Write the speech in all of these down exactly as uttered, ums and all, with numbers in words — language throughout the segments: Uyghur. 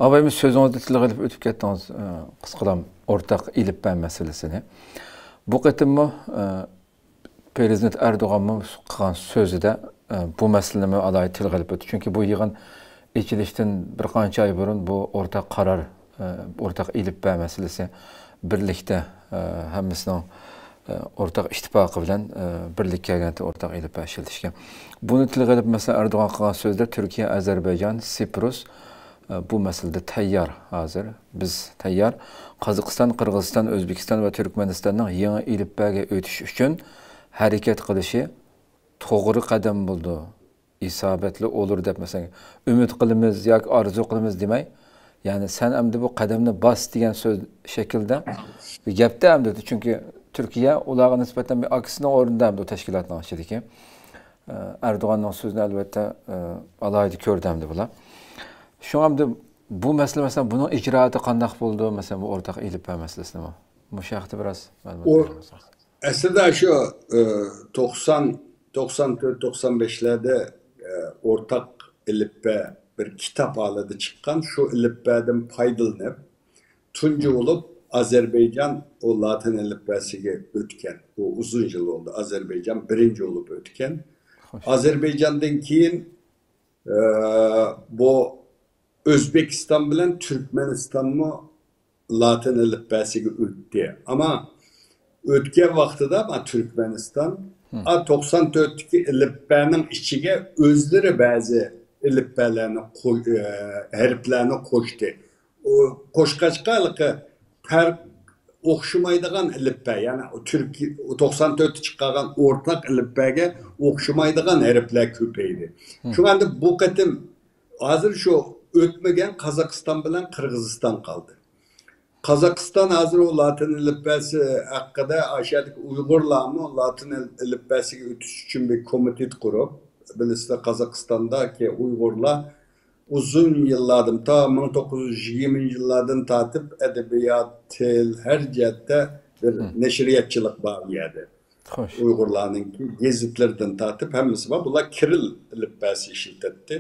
ئابايمىز، سۆزىڭىزدە تىلغا ئېلىپ ئۆتۈپ كەتتىڭىز، ئە، قىسقىلام ئورتاق ئېلىپبە مەسىلىسىنى. بۇ قېتىممۇ، ئە، پىرېزىدېنت ئەردوغانمۇ قىلغان سۆزىدە، ئە، بۇ مەسىلىنىمۇ ئالاھىدە تىلغا ئېلىپ ئۆتتى. چۈنكى بۇ يىغىن ئېچىلىشتىن بىر قانچە ئاي بۇرۇن بۇ ئورتاق قارار، ئە، ئورتاق ئېلىپبە مەسىلىسى بىرلىكتە، ئە، ھەممىسىنىڭ، ئە، ئورتاق ئىتتىپاقى بىلەن، ئە، بىرلىككە كەلگەن ئورتاق ئېلىپبە ئىشلىتىشكە. بۇنى تىلغا ئېلىپ، مەسىلەن، ئەردوغان قىلغان سۆزىدە تۈركىيە، ئەزەربەيجان، سىپرۇس، ئە، بۇ مەسىلىدە تەييار ھازىر. بىز تەييار. قازاقىستان، قىرغىزىستان، ئۆزبېكىستان ۋە تۈركمەنىستاننىڭ يېڭى ئېلىپبەگە ئۆتۈش ئۈچۈن ھەرىكەت قىلىشى توغرا قەدەم بولىدۇ، ئىسابەتلىك ئولۇر دەپ، مەسىلەن، ئۈمىد قىلىمىز ياكى ئارزۇ قىلىمىز دېمەي، يەنى، سەن ئەمدى بۇ قەدەمنى باس دېگەن سۆز شەكلىدە گەپتە ئەمدى، چۈنكى تۈركىيە ئۇلارغا نىسبەتەن بىر ئاكىسىنىڭ ئورنىدا ئەمدى ئۇ تەشكىلاتنىڭ ئىچىدىكى. ئە، ئەردوغاننىڭ سۆزىنى، ئەلۋەتتە، ئە، ئالاھىدە كۆردى ئەمدى بۇلار. شۇڭا ئەمدى بۇ مەسىلە، مەسىلەن، بۇنىڭ ئىجرائاتى قانداق بولىدۇ؟ مەسىلەن، بۇ ئورتاق ئېلىپبە مەسىلىسىنىمۇ. مۇشۇ ھەقتە بىراز مەلۇمات ئۇ بېرىڭىز. ئەسلىدە شۇ، ئە، توقسان، توقسان تۆت، توقسان بەشلەردە، ئە، ئورتاق ئېلىپبە بىر كىتاب ھالىتىدە چىققان. شۇ ئېلىپبەدىن پايدىلىنىپ، تۇنجى بولۇپ ئازەربەيجان ئۇ لاتىن ئېلىپبەسىگە ئۆتكەن. بۇ ئۇزۇن يىل بولدى. ئازەربەيجان بىرىنچى بولۇپ ئۆتكەن. خوش. ئازەربەيجاندىن كېيىن، ئە، بۇ ئۆزبېكىستان بىلەن تۈركمەنىستانمۇ لاتىن ئېلىپبەسىگە ئۆتتى. ئەمما ئۆتكەن ۋاقتىدا، ما، تۈركمەنىستان، ئا، توقسان تۆتتىكى ئېلىپبەنىڭ ئىچىگە ئۆزلىرى بەزى ئېلىپبەلەرنى قوي-، ئە، ھەرپلەرنى قوشتى. ئۇ قوشقاچقا ھېلىقى پەرق ئوخشىمايدىغان ئېلىپبە، يەنى تۈركىي، توقسان تۆتتە چىقارغان ئورتاق ئېلىپبەگە ئوخشىمايدىغان ھەرپلەر كۆپەيدى. شۇڭا ئەمدى بۇ قېتىم ھازىر شۇ ئۆتمىگەن قازاقىستان بىلەن قىرغىزىستان قالدى. قازاقىستان ھازىر ئۇ لاتىن ئېلىپبەسى ھەققىدە، ئاشۇ يەردىكى ئۇيغۇرلارمۇ لاتىن ئېل-، ئېلىپبەسىگە ئۆتۈش ئۈچۈن بىر كومىتېت قۇرۇپ، بىلىسىلەر، قازاقىستاندىكى ئۇيغۇرلار ئۇزۇن يىللاردىن، تا مىڭ توققۇز يۈز يىگىرمىنچى يىللاردىن تارتىپ ئەدەبىيات، تىل، ھەر جەھەتتە بىر نەشرىياتچىلىق بار ئۇ يەردە. خوش. ئۇيغۇرلارنىڭكى گېزىتلىرىدىن تارتىپ ھەممىسى بار. بۇلار كىرىل ئېلىپبەسى ئىشلىتەتتى.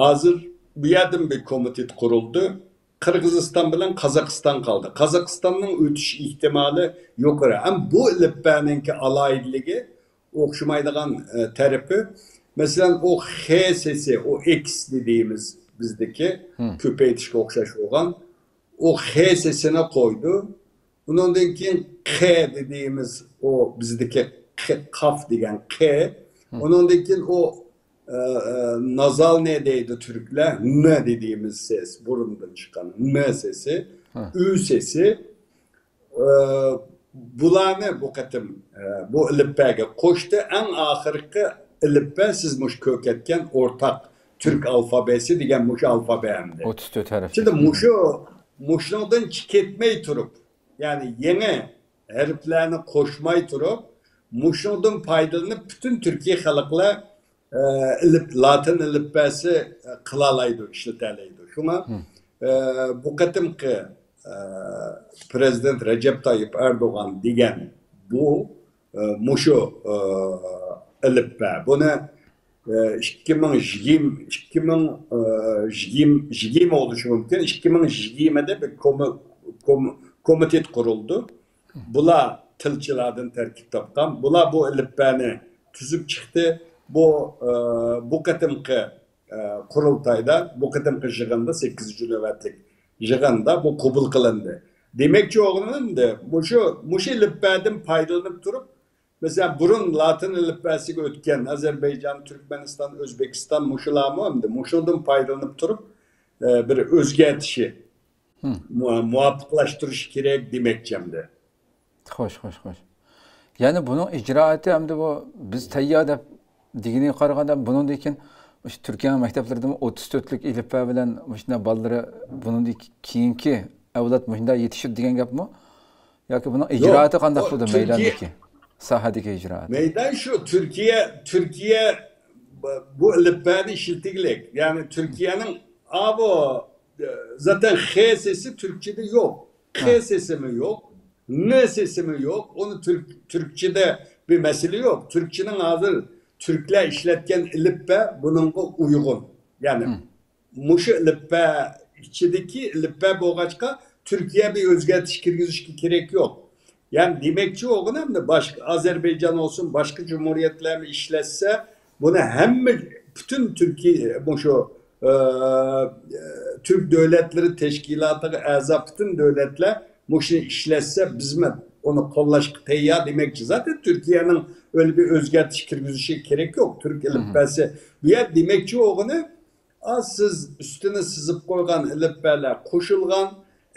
ھازىر بۇ يەردىن بىر كومىتېت قۇرۇلدى. قىرغىزىستان بىلەن قازاقىستان قالدى. قازاقىستاننىڭ ئۆتۈش ئېھتىمالى يۇقىرى. ھەم بۇ ئېلىپبەنىڭكى ئالاھىدىلىكى، ئوخشىمايدىغان، ئە، تەرىپى، مەسىلەن، ئۇ خ سېسى، ئۇ ئېكس دېدىيمىز بىزدىكى كۆپەيتىشكە ئوخشاش بولغان. ئۇ خ سېسىنى قويدى. ئۇنىڭدىن كېيىن ق دېدىيمىز، ئۇ بىزدىكى ق-، قاف دېگەن ق. ئۇنىڭدىن كېيىن ئۇ، ئە، ئە، نازالنى دەيدۇ تۈركلەر، ن دېدىيمىز سېس، بۇرۇندىن چىققان ن سېسى، ئۈ سېسى. ئە، بۇلارنى بۇ قېتىم، ئە، بۇ ئېلىپبەگە قوشتى. ئەڭ ئاخىرقى ئېلىپبە سىز مۇشۇ كۆرۈپ كەتكەن ئورتاق تۈرك ئالفابېسى دېگەن مۇشۇ ئالفابە ئەمدى. ئوتتۇز تۆت ھەرپ. شۇنداق مۇشۇ، مۇشۇنىڭدىن چىقىپ كەتمەي تۇرۇپ، يەنى يېڭى ھەرپلەرنى قوشماي تۇرۇپ، مۇشۇنىڭدىن پايدىلىنىپ پۈتۈن تۈركىي خەلقلەر، ئە، ئېلىپ-، لاتىن ئېلىپبەسى، ئە، قىلالايدۇ، ئىشلىتەلەيدۇ. شۇڭا، ئە، بۇ قېتىمقى، ئە، پىرېزىدېنت رەجەپ تايىپ ئەردوغان دېگەن بۇ، ئە، مۇشۇ، ئە، ئېلىپبە. بۇنى، ئە، ئىككى مىڭ يىگىرمە، ئىككى مىڭ، ئە، يىگىرمە، يىگىرمە بولۇشى مۇمكىن. ئىككى مىڭ يىگىرمىدە بىر كومۇ-، كومۇ-، كومىتېت قۇرۇلدى. بۇلار تىلچىلاردىن تەركىب تاپقان. بۇلار بۇ ئېلىپبەنى تۈزۈپ چىقتى. بۇ، ئە، بۇ قېتىمقى، ئە، قۇرۇلتايدا، بۇ قېتىمقى يىغىندا، سەككىزىنچى نۆۋەتلىك يىغىندا بۇ قوبۇل قىلىندى. دېمەكچى بولغىنىم ئەمدى مۇشۇ، مۇشۇ ئېلىپبەدىن پايدىلىنىپ تۇرۇپ، مەسىلەن، بۇرۇن لاتىن ئېلىپبەسىگە ئۆتكەن ئەزەربەيجان، تۈركمەنىستان، ئۆزبېكىستان مۇشۇلارمۇ ئەمدى مۇشۇنىڭدىن پايدىلىنىپ تۇرۇپ، ئە، بىر ئۆزگەرتىشى، مۇ-، مۇۋاپىقلاشتۇرۇشى كېرەك دېمەكچى ئەمدى. خوش، خوش، خوش. يەنى بۇنىڭ ئىجرائاتى ئەمدى بۇ بىز تەييار دەپ دېگىنىگە قارىغاندا، بۇنىڭدىن كېيىن مۇشۇ تۈركىيەنىڭ مەكتەپلىرىدىمۇ ئوتتۇز تۆتلۈك ئېلىپبە بىلەن مۇشۇنداق بالىلىرى بۇنىڭدىن كېيىنكى ئەۋلاد مۇشۇنداق يېتىشىدۇ دېگەن گەپمۇ؟ ياكى بۇنىڭ ئىجرائاتى قانداق بولىدۇ، مەيداندىكى، ساھەدىكى ئىجرائاتى؟ مەيدان شۇ، تۈركىيە، تۈركىيە بۇ ئېلىپبەنى ئىشلىتىگلىك. يەنى تۈركىيەنىڭ، ئا، بۇ، زاتەن خ سېسى تۈركچىدە يوق. خ سېسىمۇ يوق، ن سېسىمۇ يوق. ئۇنى تۈرك، تۈركچىدە بىر مەسىلە يوق. تۈركچىنىڭ ھازىر تۈركلەر ئىشلەتكەن ئېلىپبە بۇنىڭغا ئۇيغۇن. يەنى مۇشۇ ئېلىپبە ئىچىدىكى ئېلىپبە بولغاچقا، تۈركىيە بىر ئۆزگەرتىش كىرگۈزۈشكە كېرەك يوق. يەنى دېمەكچى بولغىنىم، باشقا، ئازەربەيجان بولسۇن، باشقا جۇمھۇرىيەتلەرمۇ ئىشلەتسە، بۇنى ھەممە، پۈتۈن تۈركىي، مۇشۇ، ئە، تۈرك دۆلەتلىرى تەشكىلاتىغا ئەزا پۈتۈن دۆلەتلەر مۇشۇنى ئىشلەتسە، بىزمۇ ئۇنى قوللاشقا تەييار دېمەكچى. زاتەن تۈركىيەنىڭ ئۆيلە بىر ئۆزگەرتىش كىرگۈزۈشى كېرەك يوق. تۈرك ئېلىپبەسى. بۇ يەردە دېمەكچى بولغىنى، ئا، سىز ئۈستىنى سىزىپ قويغان ئېلىپبەلەر قوشۇلغان.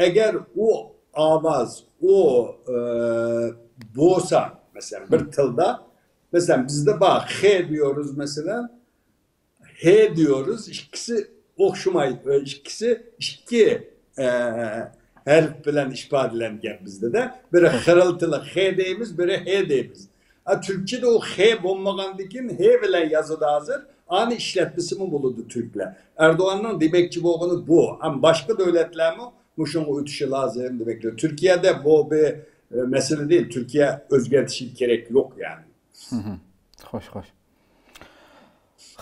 ئەگەر ئۇ ئاۋاز، ئۇ، ئە، بولسا، مەسىلەن، بىر تىلدا، مەسىلەن، بىزدە بار، خ دېيورۇز، مەسىلەن، ھ دېيورۇز، ئىككىسى ئوخشىمايدۇ، ئىككىسى ئىككى، ئە، ھەرپ بىلەن ئىپادىلەنگەن بىزدە-دە. بىرى خىرىلتىلىق خ دەيمىز، بىرى ھ دەيمىز. ئا، تۈركچىدە ئۇ خ بولمىغاندىكىن ھ بىلەن يازىدۇ ھازىر. ئانى ئىشلەتمىسىمۇ بولىدۇ تۈركلەر. ئەردوغاننىڭ دېمەكچى بولغىنى بۇ. ئەمما باشقا دۆلەتلەرمۇ مۇشۇنىڭغا ئۆتۈشى لازىم دېمەكتۇر. تۈركىيەدە بۇ بىر، ئە، مەسىلە دەيل. تۈركىيە ئۆزگەرتىشى كېرەك يوق يەنى. خوش، خوش.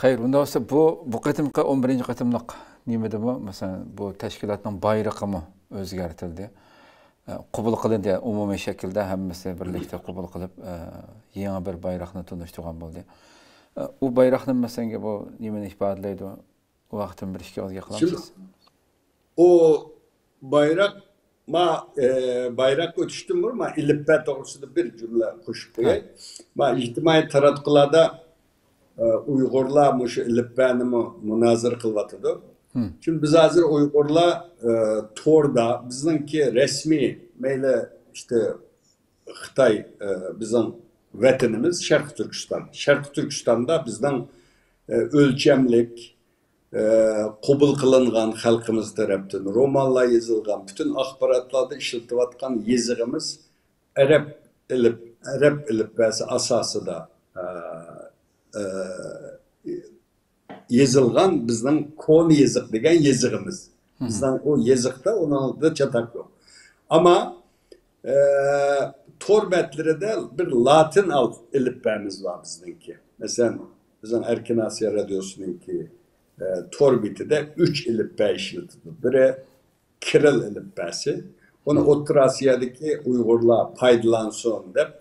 خەير، ئۇنداق بولسا بۇ، بۇ قېتىمقى ئون بىرىنچى قېتىملىق نېمىدىمۇ، مەسىلەن، بۇ تەشكىلاتنىڭ بايرىقىمۇ ئۆزگەرتىلدى. ئە، قوبۇل قىلىندى، ئومۇمىي شەكىلدە ھەممىسى بىرلىكتە قوبۇل قىلىپ، ئە، يېڭى بىر بايراقنى تونۇشتۇرغان بولدى. ئە، ئۇ بايراقنى، مەسىلەن، بۇ نېمىنى ئىپادىلەيدۇ؟ ئۇ ھەقتىمۇ بىر ئىككى ئاغىز گەپ قىلامسىز؟ ئۇ بايراق، ما، ئە، بايراق ئۆتۈشتىن بۇرۇن، ما، ئېلىپبە توغرىسىدا بىر جۈملە قوشۇپ قوياي. ما، ئىجتىمائىي تاراتقۇلاردا، ئە، ئۇيغۇرلار مۇشۇ ئېلىپبەنىمۇ مۇنازىرە قىلىۋاتىدۇ. چۈنكى بىز ھازىر ئۇيغۇرلار، ئە، توردا، بىزنىڭكى رەسمىي، مەيلى ئىشتە خىتاي، ئە، بىزنىڭ ۋەتىنىمىز شەرقىي تۈركىستان. شەرقىي تۈركىستاندا بىزنىڭ، ئە، ئۆلچەملىك، ئە، قوبۇل قىلىنغان خەلقىمىز تەرەپتىن رومانلار يېزىلغان، پۈتۈن ئاخباراتلاردا ئىشلىتىۋاتقان يېزىقىمىز ئەرەب ئېلىپ-، ئەرەب ئېلىپبەسى ئاساسىدا، ئە، ئە، يېزىلغان بىزنىڭ كونا يېزىق دېگەن يېزىقىمىز. بىزنىڭ ئۇ يېزىقتا ئۇنىڭدا چاتاق يوق. ئەمما، ئە، تور بەتلىرىدە بىر لاتىن ئال-، ئېلىپبەمىز بار بىزنىڭكى. مەسىلەن، بىزنىڭ ئەركىن ئاسىيا رادىيوسىنىڭكى، ئە، تور بېتىدە ئۈچ ئېلىپبە ئىشلىتىدۇ. بىرى كىرىل ئېلىپبەسى. ئۇنى ئوتتۇرا ئاسىيادىكى ئۇيغۇرلار پايدىلانسۇن دەپ،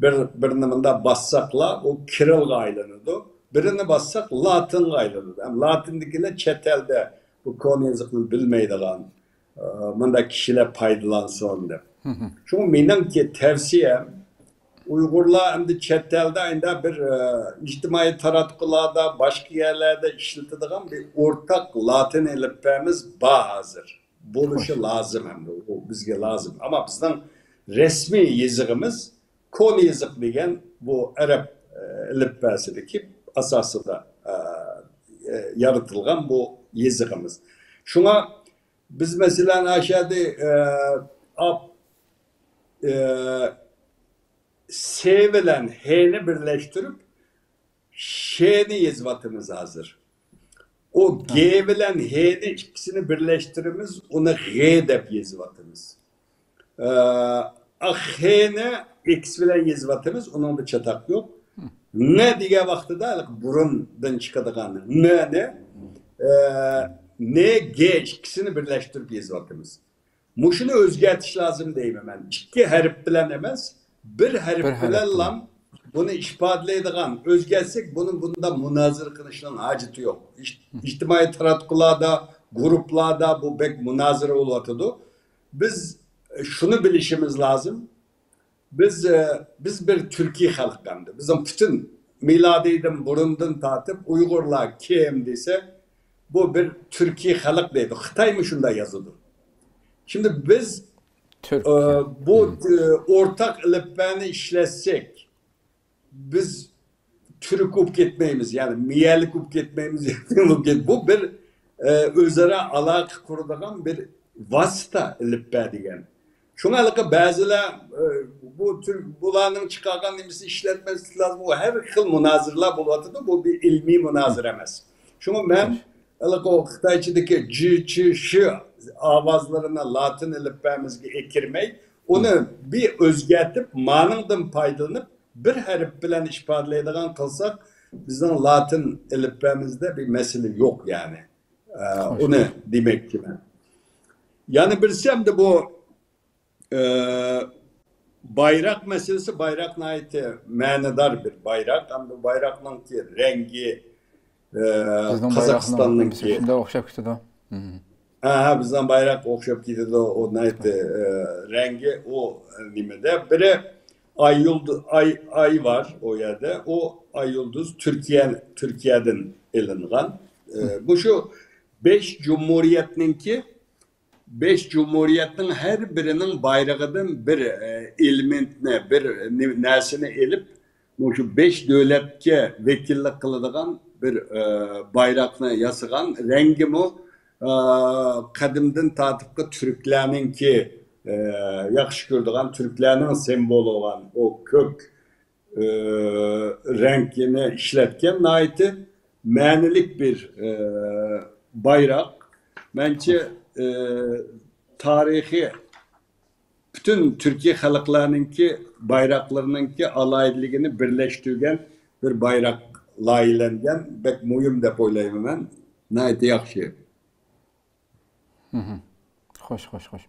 بىر، بىرنى مۇنداق باسساقلا، ئۇ كىرىلغا ئايلىنىدۇ. بىرىنى باسساق، لاتىنغا ئايلىنىدۇ. ھەم لاتىندىكىلەر چەت ئەلدە بۇ كونا يېزىقنى بىلمەيدىغان، ئە، مۇنداق كىشىلەر پايدىلانسۇن دەپ. شۇڭا مېنىڭكى تەۋسىيەم، ئۇيغۇرلار ئەمدى چەت ئەلدە ئەمدى بىر، ئە، ئىجتىمائىي تاراتقۇلاردا، باشقا يەرلەردە ئىشلىتىدىغان بىر ئورتاق لاتىن ئېلىپبەمىز بار ھازىر. بولۇشى لازىم ئەمدى، ئۇ بىزگە لازىم. ئەمما بىزنىڭ رەسمىي يېزىقىمىز كونا يېزىق دېگەن بۇ ئەرەب، ئە، ئېلىپبەسىدىكى ئاساسىدا، ئە، ئە، يارىتىلغان بۇ يېزىقىمىز. شۇڭا بىز، مەسىلەن، ئاشادى، ئە، ئاپ، ئە، س بىلەن ھنى بىرلەشتۈرۈپ، شنى يېزىۋاتىمىز ھازىر. ئۇ گ بىلەن ھنى ئىككىسىنى بىرلەشتۈرىمىز، ئۇنى غ دەپ يېزىۋاتىمىز. ئە، خنى ئېكس بىلەن يېزىۋاتىمىز، ئۇنىڭدا چاتاق يوق. ن دېگەن ۋاقتىدا بۇرۇندىن چىقىدىغان ن نى، ئە، ن، گ ئىككىسىنى بىرلەشتۈرۈپ يېزىۋاتىمىز. مۇشۇنى ئۆزگەرتىش لازىم دەيمەن مەن. ئىككى ھەرپ بىلەن ئەمەس، بىر ھەرپ بىر ھەرپ بىلەنلا بىلەن. بۇنى ئىپادىلەيدىغان، ئۆزگەرتسەك، بۇنى بۇنداق مۇنازىرە قىلىشنىڭ ھاجىتى يوق. ئىج-، ئىجتىمائىي تاراتقۇلاردا، گۇرۇپپىلاردا بۇ بەك مۇنازىرە بولۇۋاتىدۇ. بىز شۇنى بىلىشىمىز لازىم. بىز، ئە، بىز بىر تۈركىي خەلق ئەمدى. بىزنىڭ پۈتۈن مىلادىيدىن بۇرۇندىن تارتىپ ئۇيغۇرلار كىم دېسە، بۇ بىر تۈركىي خەلق دەيدۇ. خىتايمۇ شۇنداق يازىدۇ. شۇنداق بىز، تۈرك. ئە، بۇ، ئە، ئورتاق ئېلىپبەنى ئىشلەتسەك، بىز تۈرك بولۇپ كەتمەيمىز، يەنى مىيەلىك بولۇپ كەتمەيمىز. بۇ بىر، ئە، ئۆزئارا ئالاقە قۇرىدىغان بىر ۋاسىتە ئېلىپبە دېگەن. شۇڭا ھېلىقى بەزىلەر، ئە، بۇ تۈر-، بۇلارنىڭ چىقارغان نېمىسىنى ئىشلەتمەسلىك لازىم. بۇ ھەر خىل مۇنازىرىلەر بولۇۋاتىدۇ. بۇ بىر ئىلمىي مۇنازىرە ئەمەس. شۇڭا مەن ھېلىقى ئۇ خىتايچىدىكى ج، چ، ش ئاۋازلىرىنى لاتىن ئېلىپبەمىزگە ئەكىرمەي، ئۇنى بىر ئۆزگەرتىپ، مانىڭدىن پايدىلىنىپ، بىر ھەرپ بىلەن ئىپادىلەيدىغان قىلساق، بىزنىڭ لاتىن ئېلىپبەمىزدە بىر مەسىلە يوق، يەنى. ئە، ئۇنى دېمەكچىمەن. يەنە بىرسى ئەمدى بۇ، ئە، بايراق مەسىلىسى، بايراق ناھايىتى مەنىدار بىر بايراق. ئەمدى بايراقنىڭكى رەڭگى، ئە، بىزنىڭ بايراقنىڭ قازاقىستاننىڭكى شۇنداق ئوخشاپ كېتىدۇ. ھە، بىزنىڭ بايراق ئوخشاپ كېتىدۇ. ئۇ ناھايىتى، ئە، رەڭگى ئۇ نېمىدە. بىرى ئاي يۇلدۇز، ئاي، ئاي بار ئۇ يەردە. ئۇ ئاي يۇلدۇز تۈركىيە، تۈركىيەدىن ئېلىنغان. ئە، بۇ شۇ بەش جۇمھۇرىيەتنىڭكى، بەش جۇمھۇرىيەتنىڭ ھەر بىرىنىڭ بايرىقىدىن بىر، ئە، ئېلېمېنتنى، بىر نە-، نەرسىنى ئېلىپ، مۇشۇ بەش دۆلەتكە ۋەكىللىك قىلىدىغان بىر، ئە، بايراقنى ياسىغان. رەڭگىمۇ، ئە، قەدىمدىن تارتىپقى تۈركلەرنىڭكى، ئە، ياخشى كۆرىدىغان، تۈركلەرنىڭ سىمۋولى بولغان ئۇ كۆك، ئە، رەڭگىنى ئىشلەتكەن ناھايىتى مەنىلىك بىر، ئە، بايراق. مەنچە، ئە، تارىخىي پۈتۈن تۈركىي خەلقلەرنىڭكى بايراقلىرىنىڭكى ئالاھىدىلىكىنى بىرلەشتۈرگەن بىر بايراق لايىھەلەنگەن، بەك مۇھىم دەپ ئويلايمەن مەن. ناھايىتى ياخشى. خوش، خوش، خوش.